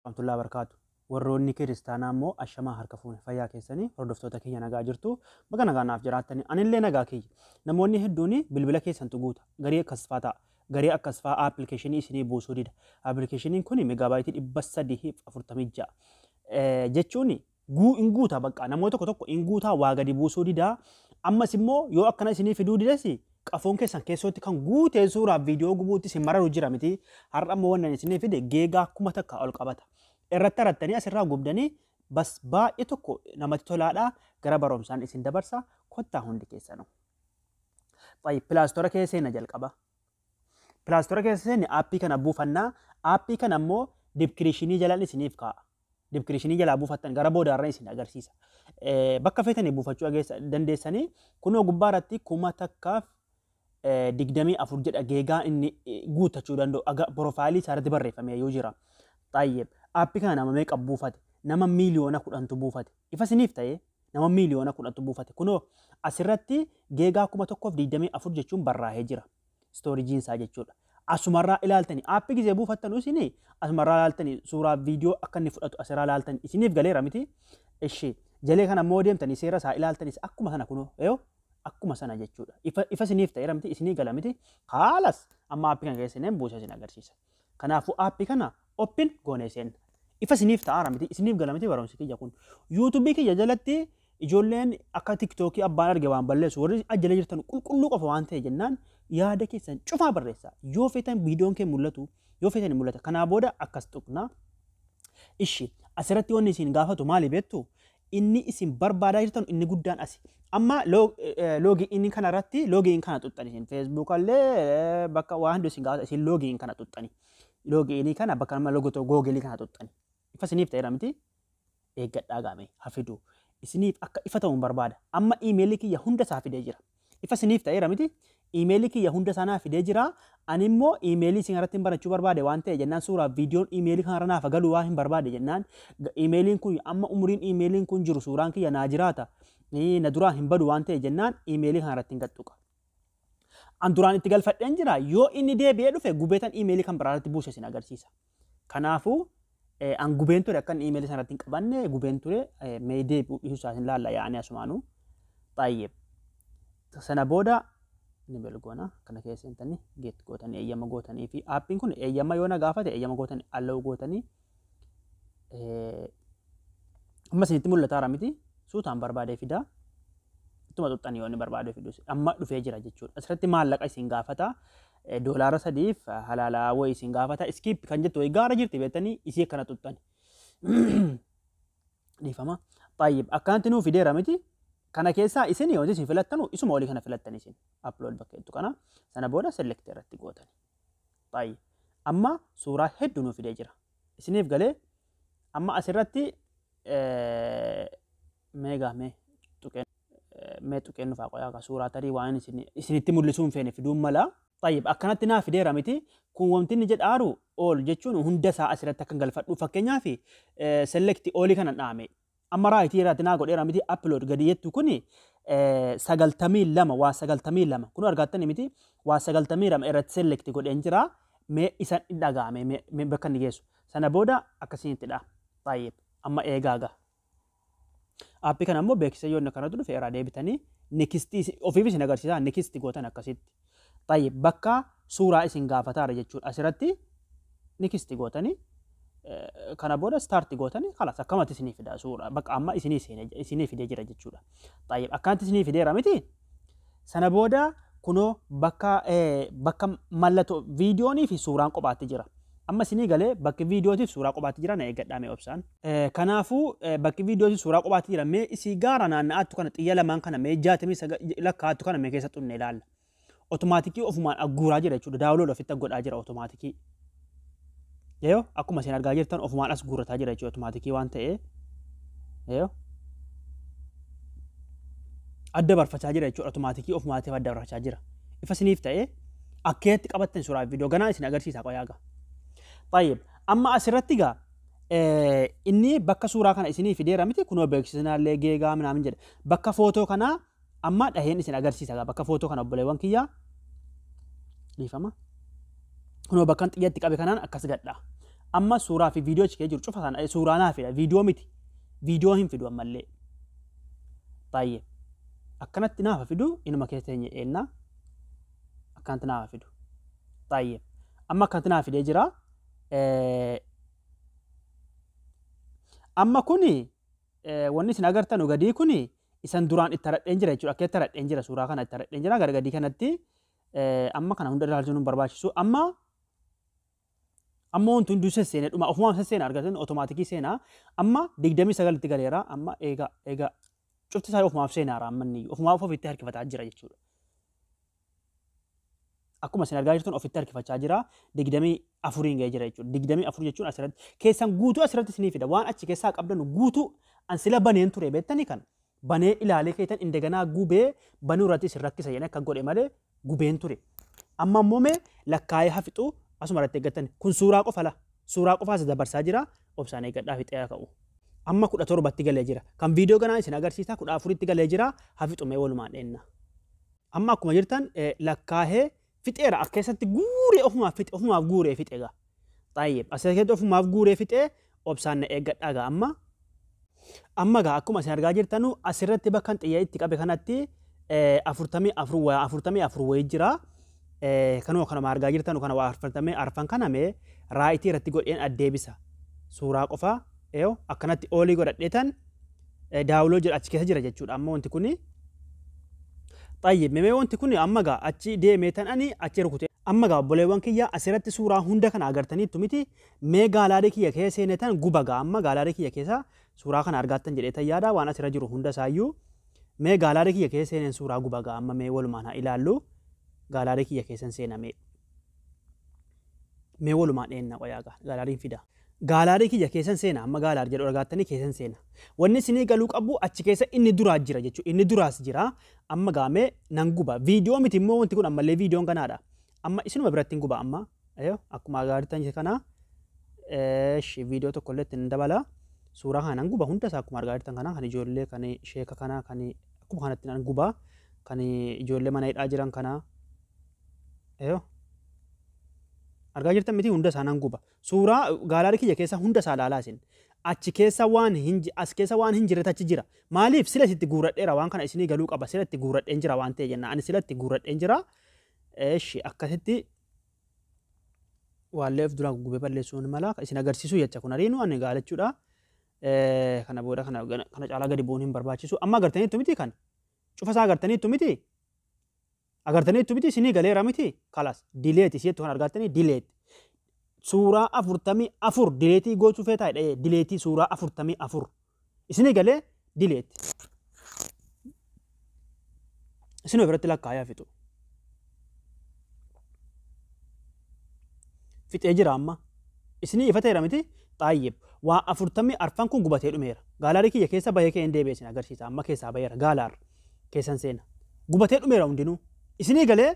Warahmatullahi wabarakatuh. Warroonni kiristaanaa immoo ashamaa harka fuune, fayyaa keessanii? Hordoftoota kiyya, nagaa jirtu? Baga nagaa naaf jiraattanii. Anillee nagaa kiyya. Namoonni hedduun bilbila keessantu guuta. Garii akkas faa ta'a. Garii akkas faa aappilikeeshinii isinii buusuu dida. Aappilikeeshiniin kun megabyte 346 jechuun in guuta, bakka namoota tokko tokko in guutaa, waa gadi buusuu dida. Ammas immoo yoo akkana isinii fiduu dides, qafoon keessan keessootti kan guutee suuraaf viidiyoo gubuutti isin mararu jira miti. Har'a ammoo wannan isinii fide giga 1000 ol qabata. Irratti harattanii asirraa gubdanii bas, baay'ee tokko namatti tolaadha. Gara barumsaan isin dabarsa, kottaa hundi keessanuu. Play Store keessa seenna jalqaba. Play Store keessa seenne, aappii kana buufannaa. Aappii kana immoo description jalaan isiniif kaa'a. Description jalaa buufattan, gara boodaarra isin agarsiisa. Bakka feetanii buufachuu dandeessanii. Kunoo gubbaa irratti 1024 jedha, giga inni guuttachuu danda'u aga profile isaa irratti barreeffamee yoo jira. Xaayyee, aappii kana nama meeqa buufate? Nama 10 miiliyoonatu buufate. Ifa isiniif ta'ee, nama 10 miiliyoona buufate. Kunoo asirratti giga 1024 jechuun barraa'ee jira. Storage iin isaa jechuudha. Asumarraa ilaaltanii, aappii gizee buufattan isinii asumarraa ilaaltanii, suuraa viidiyoo akka inni fudhatu asirraa ilaaltanii, isiniif galeera miti. Ishi jalee kana immoo deemtanii seera isaa ilaaltanis akkuma sana, kunoo yoo akkuma sana jechuudha. Ifa ifa isiniif ta'eera miti? Isinii gala miti? Haalas amma aappii kana keessa seeneen buusee isin agarsiisa. Kanaafuu aappii kana open goonee seenna. Ifa isiniif ta'aara miti? Isiniif gala miti barumsi kiyya kun? YouTube kiyya jalatti ijoolleen akka TikTok abbaan arge waan balleessu warri ajjala jirtan, qulqulluu qofa waan ta'e jennaan yaada keessan cufaa barreessa. Yoo feetan viidiyoon kee mul'atu, yoo feetan hin mul'ata. Kanaa booda akkas tuqna. Ishi asirratti wanni isin gaafatu maali beektu? Inni isin barbaadaa jirtan inni guddaan asi. Amma login kana irratti login kana tuxxani isin. Facebook allee bakka waa hundi isin gaafata, isin login kana tuxxani. Login kana bakka nama logo Google kana tuxxani. Ifa isiniif ta'eera miti? Eeggadhaa gaame hafidu. Isiniif akka ifa ta'uun barbaada. Amma iimeelii kiyya hunda isaa fidee jira. Ifa isiniif ta'eera miti? Iimeelii kiyya hunda isaa naa fidee jira. Ani immoo iimeelii isin irratti hin barachuu barbaade waan ta'e jennaan, suuraa viidiyoon iimeelii kanarra naaf galu waan hin barbaade jennaan, iimeeliin kun amma umuriin iimeeliin kun jiru suuraan kiyya naa jiraata. Na duraa hin badu waan ta'e jennaan, iimeelii kanarratti hin gaxxuqa. An duraan itti galfadheen jira, yoo inni deebi'ee dhufe gubeetan iimeelii kan biraarratti buuse isin agarsiisa. Kanaafuu an gubeen ture, akka inni iimeelii sanarratti hin qabanne gubeen ture, mee deebi'uu dhiisuu isaa hin laalla yaa'anii asumaanuu. Xaayyee. Sana booda ni belgoona kana keessa seentanii get gootanii, eeyyama gootanii fi aappiin kun eeyyama yoo na gaafate eeyyama gootanii, allow gootanii. Amma isinitti mul'ataara miti? Suutaan barbaadee fidaa. Ittuma xuxxanii yoo inni barbaadee fidus amma dhufee jira jechuudha. Asirratti maallaqa isin gaafata. Doolaara 3f halaalaa wayii isin gaafata. Skip kan jettu wayii gaara jirti beektanii, isii akkana xuxxani. Dhiifama. Xaayyib, akkanatti nuu fideera miti? Kana keessaa isin yoo isin filattanu isuma olii kana filattan isin. Upload bakka jettu kana sana booda select irratti gootani. Xaayyib. Amma suuraa hedduu nuu fidee jira. Isiniif galee? Amma asirratti meegaa mee tuqeen nufaa qoyaa suuraa tarii waan isinitti mul'isuu hin feene fiduun mala. Xayyib, akkanatti naa fideera miti? Kun wanti inni jedhaaru all jechuun hunda isaa asirratti akkan galfadhu, fakkeenyaaf select all kana dhaame. Amma right irratti naa godheera miti? Upload gadi jettu kuni 92, waa 92 kun argattani miti? Waa 92 irratti select godheen jira. Mee isa dhaga'ame, mee bakka inni geessu. Sana booda akkasinittidha. Xayyib, amma eegaaga. Aappii kana immoo beeksisa yoo inni kanatu dhufe irraa deebitanii next ofiif isin agarsiisa, next gootan akkasitti. Xayyib, bakka suuraa isin gaafataara jechuudha. Asirratti next gootanii kana booda start gootanii kalas, akkamatti isinii fida suuraa, bakka amma isinii seene, isinii fidee jira jechuudha. Xayyib, akkanatti isinii fideera miti? Sana booda kunoo bakka mallattoo viidiyoonii fi suuraan kophaatti jira. Amma isinii galee, bakki viidiyootiif suuraa kophaatti jira, na eeggadhaa mee obsaan. Kanaafuu bakki viidiyootiif suuraa kophaatti jira, mee isii gaara naanna'aattu kana, xiyya lamaan kana, mee 69 lakkaa'attu kana mee keessa xunne ilaalla. Otomaatikii ofumaan agguuraa jira jechuudha. Download ofitti godhaa jira otomaatikii. Yoo akkuma isin argaa jirtan ofumaan as guurrataa jira jechuudha, otomaatikii waan ta'ee. Yoo adda barfachaa jira jechuudha, otomaatikii ofumaatiif adda barfachaa jira. Ifa isiniif ta'ee, akkeetti qabattan suuraa viidiyoo ganaa isin agarsiisa qoyaa gaa. Xayyib, amma asirratti gaa inni bakka suuraa kana isinii fideera miti? Kunoo beeksisnaallee giga minaamin jedha. Bakka footoo kanaa amma dhaheen isin agarsiisa gaa, bakka footoo kana, obboleewwan kiyyaa, dhiifama. Kunoo bakka xiyyatti qabe kanaan akkas gadha. Amma suuraa fi viidiyoo achi keessa jiru cufa sana suuraa naa fida. Viidiyoo miti. Viidiyoo hin fidu ammallee. Baay'ee. Akkanatti naafa fidu inuma keessa teenye eennaa. Akkanatti naafa fidu. Baay'ee. Amma akkanatti naa fidee jira. Amma kuni wanni isin agartanu gadii kuni isan duraan itti haradheen jira jechuudha. Akka itti haradheen jira, suuraa kana itti haradheen jira gara gadii kanatti. Amma kana hunda ilaalchuun hin barbaachisu. Amma wanti hunduu sesseenee dhuma ofumaan sesseena argatan otomaatikii seenaa. Amma 29tti galeera. Amma eegaa eegaa cufti isaa ofumaaf seenaara, amma inni ofumaaf ofitti harkifataa jira jechuudha. Akkuma isin argaa jirtan ofitti harkifachaa jira. 24n ga'ee jira jechuudha. 24 jechuun asirratti keessan guutuu asirratti isinii fida. Waan achi keessaa qabdan guutuu an sila baneen ture beektanii kana. Banee ilaalee keetan indeganaa gubee banuu irratti isin rakkisa jedhee akka godhe malee gubeen ture. Amma immoo mee lakkaa'ee hafixu asuma irratti eeggattan. Kun suuraa qofa la. Suuraa qofaa isa dabarsaa jira. Obsaan eeggadhaa, fixee haa ka'u. Amma 17tti galee jira. Kan viidiyoo ganaa isin agarsiisa 14tti galee jira. Hafixu mee walumaan dheenna. Amma akkuma jirtan lakkaa'ee fixeera, akka keessatti guuree ofumaaf fixe, ofumaaf guuree fixe egaa. Xaayyib as keessatti ofumaaf guuree fixee, obsaan na eeggadhaa gaa amma. Amma gaa akkuma isin argaa jirtanu asirratti bakka xiyya itti qabe kanatti 44 waa 44 wayii jira. Kanuma kanuma argaa jirtanu kana waa 44 kana mee right irratti godheen addeebisa. Suuraa qofa eeyo akkanatti oolii godhadheetan download jedha achi keessa jira jechuudha amma wanti kuni. Xayyib mee wanti kun amma gaa achi deemee tan ani achi rukute. Amma gaa obboleewwan kiyya, asirratti suuraa hunda kana agartaniittu miti? Mee gallery kiyya keessa seenee tan guba gaa. Amma gallery kiyya keessa suuraa kana argaattan jedhee tan yaada, waan asirra jiru hunda isaayyuu. Mee gallery kiyya keessa seeneen suuraa guba gaa, amma mee walumaan haa ilaallu. Gallery kiyya keessan seename. Mee walumaan dheenna qoyaa gaa galleryn fida. Gallery kiyya keessan seena, amma gallery jedhu argaattanii keessan seena. Wanni isinii galuu qabu achi keessa inni duraa jira jechuudha. Inni duraas jira. Amma gaamee nan guba. Viidiyoo miti immoo wanti kun, ammallee viidiyoon kanaadha. Amma isinuma biratti hin guba amma. Akkuma agartan kana viidiyoo tokko illee ittiin dabala. Suuraa kana nan guba hunda isaa, akkuma argaa jirtan kana, kan ijoollee, kan sheeka kana, kan akkuma kanatti nan guba. Kan ijoollee mana hidhaa jiran kana. Argaa jirtan miti? Hunda isaa nan guba. Suuraa gallery kiyya keessa hunda isaa ilaalaa isin. Achi keessa waan hin as keessa waan hin jirre achi jira. Maaliif sila itti guuradheera, waan kana isinii galuu qaba, sila itti guuradheen jira waan ta'e jenna. Ani sila itti guuradheen jira. Eeshi, akkasitti waallee of duraa gugubee balleessuun mala isin agarsiisuu jecha kun ariinu ani gaalachuudha. Kana booda kana caalaa gadi bu'uun hin barbaachisu. Amma agartaniittu miti kana? Cufa isaa agartaniittu miti? Agartaniittu miti? Isinii galeera miti? Kalas, delete isheettu kan argattanii delete. Suuraa 44 delete gochuu feetaa jedhee, delete suuraa 44. Isinii galee? Delete. Isin ofirratti lakkaayaa fixu. Fixee jira amma. Isinii ifateera miti? Xaayyib. Waa 44n kun gubatee dhumeera. Gallery kiyya keessa bahee ka'een deebi'ee isin agarsiisa. Amma keessaa baheera. Gallery keessan seena. Gubatee dhumeera hundinuu. Isinii galee?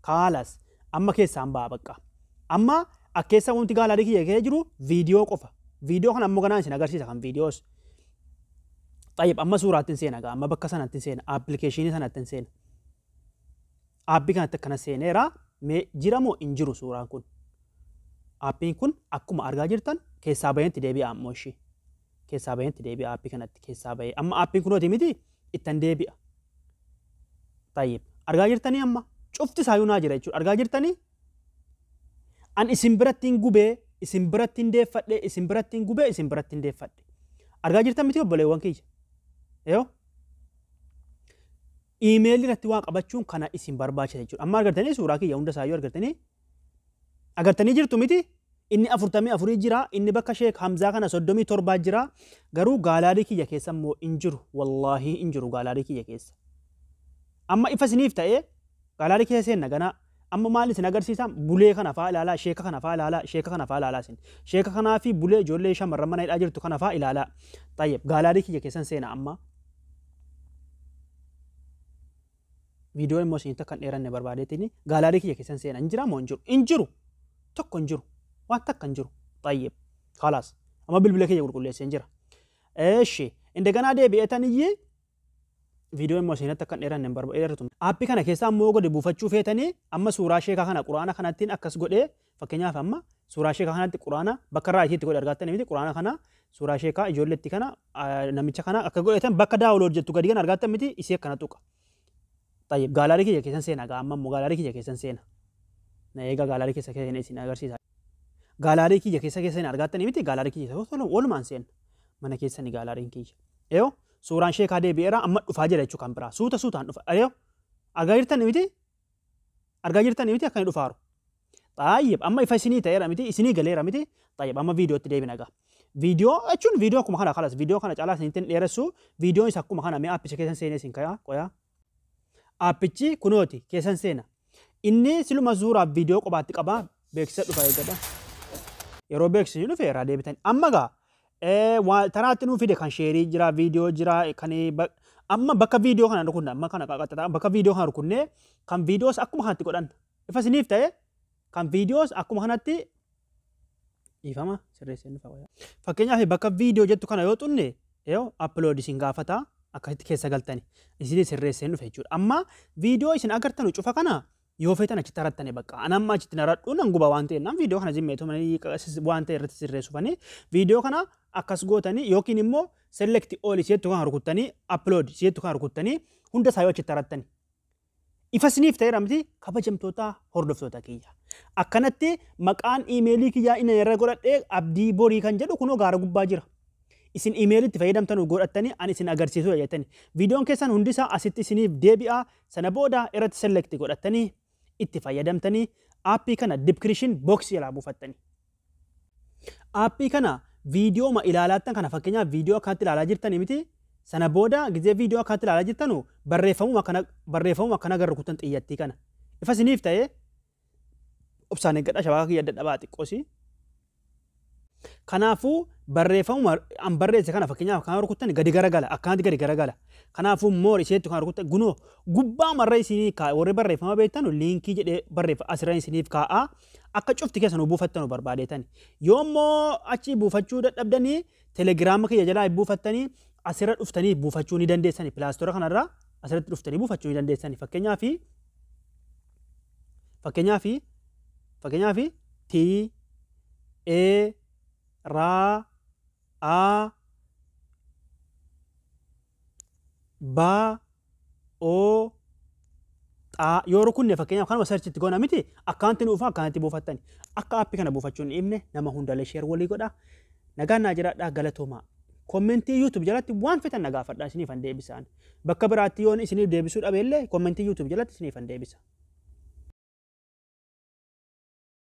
Kaalas. Amma keessaan ba'a bakka. Amma akkeessa wanti gallery kiyya keessa jiru viidiyoo qofa. Viidiyoo kana ammoo kanaan isin agarsiisa kan viidiyoos. Xayyib, amma suuraatti seena gaa, amma bakka sanatti seena, application sanatti seena. App kanatti akkana seeneera. Mee jira moo hin jiru suuraan kun? Appiin kun akkuma argaa jirtan keessaa baheetti deebi'a ammoo ishee. Keessaa baheetti deebi'a, app kanatti keessaa bahee. Amma appiin kunooti miti, ittan deebi'a. Xayyib, argaa jirtanii, amma cufti isaayyuu naa jira jechuudha. Argaa jirtanii? An isin biratti hin gubee, isin biratti hin deeffadhe, isin biratti hin gubee, isin biratti hin deeffadhe. Argaa jirtan miti, obboleewwan kiyya? Yoo email irratti waa qabachuun kana isin barbaachisa jechuudha. Amma agartanii, suuraa kiyya hunda isaayyuu agartanii jirtu miti? Inni 44 jira, inni bakka Sheek Hamzaa kana 37 jira. Garuu gallery kiyya keessa immoo hin jiru. Wallaahi hin jiru gallery kiyya keessa. Amma ifa isiniif ta'ee gallery keessa seenna ganaa. Amma maal isin agarsiisa? Bulee kana faa ilaalaa, sheeka kana faa ilaalaa, sheeka kana faa ilaalaa isin. Sheeka kanaa fi bulee ijoollee shamarran mana hidhaa jirtu kana faa ilaalaa. Xayyib, gallery kiyya keessan seena amma. Viidiyoo immoo isinitti akka hin dheeranne barbaadeetiin gallery kiyya keessan seena. Hin jira moo hin jiru? Hin jiru. Tokko hin jiru. Waan takka hin jiru. Xayyib. Khalaas. Amma bilbila kiyya qulqulleessee jira. Eeshi. Indaganaa deebi'eetan iyyee Viidiyoo immoo isinatti akka hin dheeranne hin barbaadu. Aappii kana keessaa immoo gadi buufachuu feetanii, amma suuraa sheekaa kana quraana kanattiin akkas godhee, fakkeenyaaf amma suuraa sheekaa kanatti quraana bakka irraa itti godhe argattanii miti? Quraana kana, suuraa sheekaa ijoolleetti kana, namicha kana akka godhetan, bakka download jettu gadi kana argattan miti? Isii akkana tuqa. Tayyib, gallery kiyya keessan seena gaa. Amma immoo gallery kiyya keessan seena. Na eegaa, gallery keessa keessa isin agarsiisa. Gallery kiyya keessa keessa argattanii miti? Gallery kiyya walumaan seena. Mana keessani galleryn kiyya. Eeyoo, suuraan sheekaa deebi'eera. Amma dhufaa jira jechuu kan biraa. Suuta suutaan dhufa. Eeyoo, argaa jirtanii miti? Argaa jirtanii miti akka inni dhufaaru? Xaayyib, amma ifa isinii ta'eera miti? Isinii galeera miti? Xaayyib, amma viidiyootti deebina gaa. Viidiyoo jechuun viidiyoo akkuma kana kalas, viidiyoo kana caalaa isinitti hin dheeressu. Viidiyoon isa akkuma kana. Mee aappicha keessan seenee isin kayaa qoyaa. Aappichi kunooti, keessan seena. Inni siluma suuraaf viidiyoo qobaatti qabaa. Beeksisa dhufa eeggadha. Yeroo beeksisni dhufe irraa deebitan. Amma gaa taraatti nuu fide, kan share jira, viidiyoo jira, kan amma bakka viidiyoo kana rukunna, amma kana qaxxataa bakka viidiyoo kana rukunnee, kan viidiyoos akkuma kanatti godhan. Ifa isiniif ta'e? Kan viidiyoos akkuma kanatti, dhiifama, sirreessee dhufa wayyaa. Fakkeenyaaf bakka viidiyoo jettu kana yoo xunne, yoo upload isin gaafata, akkasitti keessa galtani isin sirreessee dhufe jechuudha. Amma viidiyoo isin agartanu cufa kana yoo feetan achitti harattani bakka. An amma achitti naradhu nan guba waan ta'eef, nan viidiyoo kana zimmeetu waan ta'e irratti sirreessufanii viidiyoo kana akkas gootanii, yookiin immoo select all isheettu kana rukuttanii, upload isheettu kana rukuttanii, hunda isaa yoo achitti harattani. Ifa isiniif ta'eera miti, kabajamtoota hordoftoota kiyya? Akkanatti maqaan iimeelii kiyyaa inni irra godhadhee Abdii Borii kan jedhu kunoo gaara gubbaa jira. Isin iimeelitti fayyadamtan godhattanii ani isin agarsiisuu jettani. Viidiyoon keessan hundisaa asitti isiniif deebi'a. Sana booda irratti select godhattanii itti fayyadamtanii, aappii kana description box jalaa buufattanii. Aappii kana viidiyoo ma ilaalaattan kana, fakkeenyaaf viidiyoo akkanatti ilaalaa jirtanii miti? Sana booda gizee viidiyoo akkanatti ilaalaa jirtanu barreeffamuma akkana agarru kutan xiyyattii kana. Ifa isiniif ta'ee? Obsaan eeggadha, shabaka kiyya dadhabaa xiqqoosi. Kanaafuu barreeffamuma an barreesse kana fakkeenyaaf kan rukuttan gadi garagala, akkanatti gadi garagala. Kanaafuu more isheetti kan rukuttan gunoo gubbaa marra isinii kaa'a. Warri barreeffama beektanu liinkii jedhee barreeffa asirra isiniif kaa'a. Akka cufti keessan buufattanu barbaadeetani. Yoo immoo achi buufachuu dadhabdanii, telegiraama kiyya jalaa buufattanii, asirra dhuftanii buufachuu ni dandeessani. Play Store kanarraa asirratti dhuftanii buufachuu ni dandeessani. Fakkeenyaaf T E R A B O X yoo rukunne, fakkeenyaaf kanuma searchitti goona miti? Akkaanti nuufa akkaanatti buufattani. Akka aappii kana buufachuun hin dhiibne, nama hundalee share walii godha. Nagaan naa jiraadhaa, galatoomaa. Comment YouTube jalatti waan fetan na gaafadhaa, isiniifan deebisaan. Bakka biraatti yoon isiniif deebisuu dhabeellee, comment YouTube jalatti isiniifan deebisa.